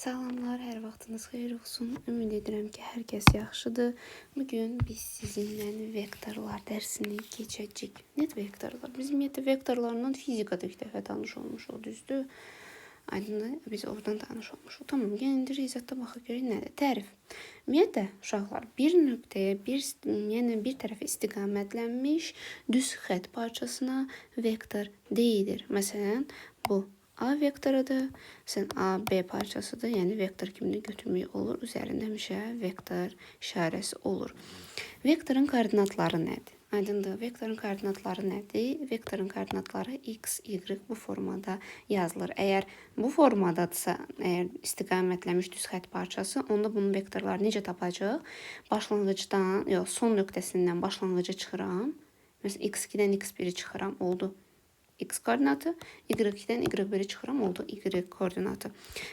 Salamlar, hər vaxtınız xeyir olsun. Ümid edirəm ki, hər kəs yaxşıdır. Bugün biz sizinlə vektorlar dərsini keçəcəyik. Net vektorlar. Biz ümumiyyətlə vektorlarla fizikada ilk dəfə tanış olmuşuq, düzdür? Aydındır, biz oradan tanış olmuşuq. Tamam, gəlin indi riyaziyyatda baxaq görək nədir? Tərif. Ümumiyyətlə, uşaqlar, bir nöqtəyə, yəni bir tərəfə istiqamətlənmiş düz xətt parçasına vektor deyilir. Məsələn, bu A vektorudur. Sən A, B parçasıdır. Yəni vektor kimi də götürmək olur. Üzərində həmişə vektor işarəsi olur. Vektorun koordinatları nədir? Aydındır. Vektorun koordinatları nədir? Vektorun koordinatları x, y bu formada yazılır. Əgər bu formadadırsa, əgər istiqamətlənmiş düz xətt parçası, onda bunun vektorları necə tapacağıq? Başlanğıcdan, yox, son nöqtəsindən başlanğıca çıxıram. Məsələn, x2-dən x1-i çıxıram, oldu x koordinatı, y2-dən y1-i çıxıram, oldu y koordinatı.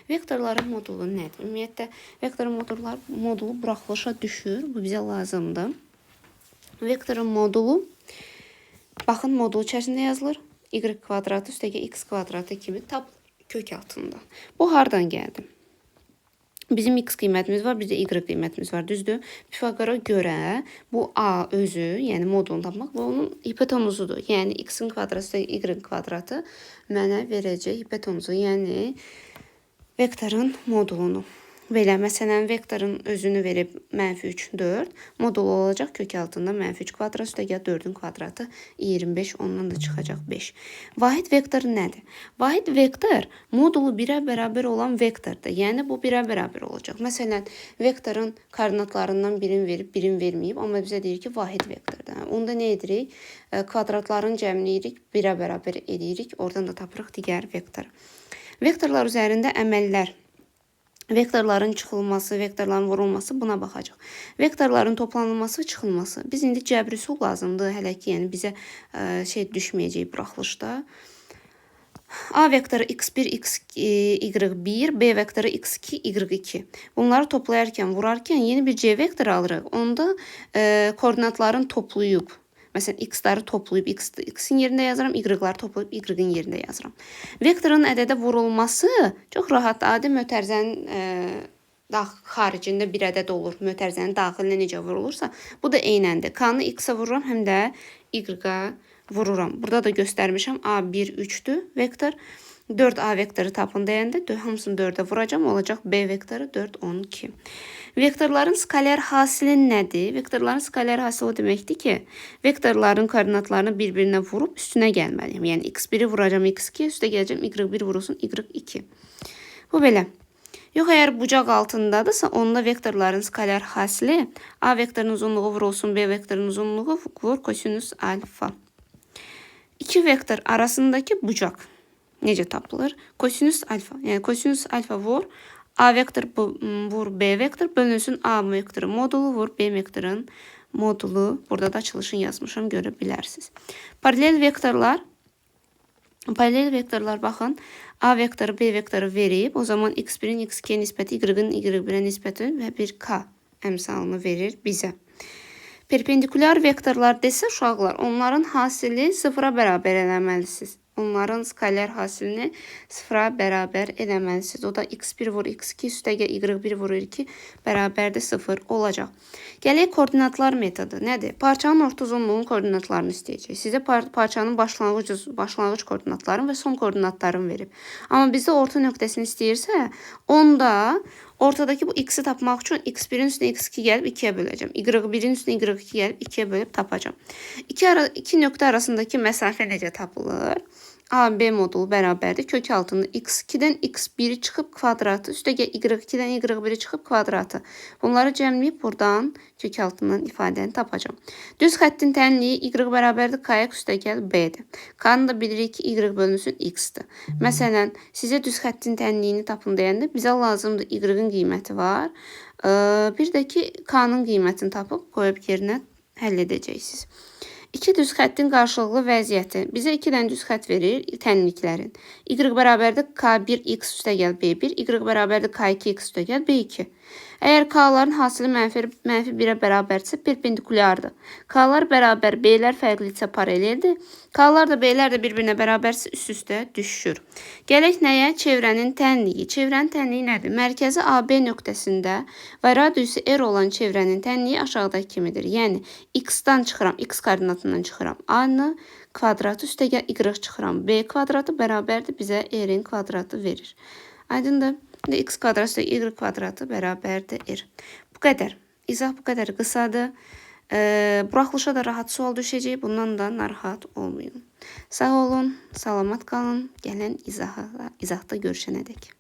Vektorların modulu nədir? Ümumiyyətlə, vektorun modulu buraxılışa düşür. Bu bizə lazımdır. Vektorun modulu, baxın, modul içərisində yazılır. Y kvadratı üstəgə x kvadratı kimi tapılır kök altında. Bu hardan gəldi? Bizim x qiymətimiz var, bir də y qiymətimiz var, düzdür? Pifaqora görə bu a özü, yəni modulunu tapmaq, bu onun hipotenuzudur. Yəni x-in kvadratı y kvadratı mənə verəcək hipotenuzu, yəni vektorun modulunu. Belə, məsələn, vektorun özünü verib mənfi 3, 4, modulu olacaq kök altında mənfi 3 kvadrat, üstəgəl 4-ün kvadratı 25, ondan da çıxacaq 5. Vahid vektor nədir? Vahid vektor modulu 1-ə bərabər olan vektordur. Yəni, bu 1-ə bərabər olacaq. Məsələn, vektorun koordinatlarından birini verib, birini verməyib, amma bizə deyir ki, vahid vektordur. Onda nə edirik? Kvadratların cəmləyirik, 1-ə bərabər edirik, oradan da tapırıq digər vektoru. Vektorlar üzərində əməllər. Vektorların çıxılması, vektorların vurulması, buna baxacaq. Vektorların toplanılması, çıxılması. Biz indi cəbr üsul lazımdır. Hələ ki, yəni bizə şey düşməyəcək buraxılışda. A vektoru x1, x, y1, B vektoru x2, y2. Bunları toplayarkən, vurarkən yeni bir C vektoru alırıq. Onda koordinatların toplayıb, məsələn, x-ları toplayıb x-in yerində yazıram, y-ları toplayıb y-in yerində yazıram. Vektorun ədədə vurulması çox rahat. Adi mötərizənin xaricində bir ədəd olur. Mötərizənin daxilinə necə vurulursa, bu da eynəndir. K-nı x-ə vururam, həm də y-ə vururam. Burada da göstərmişəm. A1, 3-dür vektor. 4A vektoru tapın deyəndə hamısını 4-ə vuracam. Olacaq B vektoru 4, 12. Vektorların skaler hasili nədir? Vektorların skaler hasili o deməkdir ki, vektorların koordinatlarını bir-birinə vurub üstünə gəlməliyəm. Yəni x1-i vuracam x2, üstə gələcəm y1 vurulsun y2. Bu belə. Yox, əgər bucaq altındadırsa, onda vektorların skaler hasili A vektorunun uzunluğu vurulsun B vektorunun uzunluğu vur kosinüs alfa. İki vektor arasındakı bucaq necə tapılır? Kosinüs alfa. Yəni kosinüs alfa vur A vektor vur B vektor bölünsün A vektoru modulu vur B vektorun modulu. Burada da açılışını yazmışam, görə bilərsiniz. Paralel vektorlar. Paralel vektorlar baxın. A vektoru B vektoru verib. O zaman x1-in x2-yə nisbəti y-in y1-ə nisbəti və bir K əmsalını verir bizə. Perpendikulyar vektorlar desə uşaqlar, onların hasili sıfıra bərabər eləməlisiniz. Onların skaler hasilini sıfıra bərabər eləməlisiniz. O da x1 vur x2 üstəgəl y1 vur y2 bərabərdir 0 olacaq. Gələk koordinatlar metodu. Nədir? Parçanın orta uzunluğunun koordinatlarını istəyəcək. Sizə parçanın başlanğıc koordinatlarını və son koordinatlarını verib. Amma bizdə orta nöqtəsini istəyirsə, onda ortadakı bu x-i tapmaq üçün x1-in üstünə x2 gəlib 2-yə böləcəm. Y1-in üstünə y2 gəlib 2-yə bölüb tapacağam. İki nöqtə arasındakı məsafə necə tapılır? AB modulu bərabərdir. Kök altında x2-dən x1-i çıxıb kvadratı, üstəgəl y2-dən y1-i çıxıb kvadratı. Bunları cəmləyib buradan kök altından ifadəni tapacağam. Düz xəttin tənliyi y bərabərdir kx üstəgəl b-dir. K-nı da bilirik ki, y bölünsün x-dir. Məsələn, sizə düz xəttin tənliyini tapın deyəndə bizə lazımdır y-in qiyməti var. Bir də ki, k-nın qiymətini tapıb qoyub yerinə həll edəcəksiniz. İki düz xəttin qarşılıqlı vəziyyəti. Bizə iki dənə düz xətt verir tənliklərin. Y bərabərdir K1x üstəgəl B1, Y bərabərdir K2x üstəgəl B2. Əgər K-ların hasili mənfi 1-ə bərabərdirsə, perpendikulyardır. K-lar bərabər, B-lər fərqlidirsə paraleldir. K-lar da B-lər də bir-birinə bərabərsə üst-üstə düşür. Gələk nəyə? Çevrənin tənliyi. Çevrənin tənliyi nədir? Mərkəzi AB nöqtəsində və radiusu R olan çevrənin tənliyi aşağıdakı kimidir. Yəni, X-dan çıxıram, X koordinatından çıxıram. A-nı kvadratı üstəgəl Y çıxıram. B kvadratı bərabərdir, bizə R-in kvadratı verir. Aydındır? İndi X kvadratı üstə Y kvadratı bərabərdir R. Bu qədər. İzah bu qədər qısadır. Buraxılışa da rahat sual düşəcək. Bundan da narahat olmayın. Sağ olun, salamat qalın. Gələn izahda görüşənədək.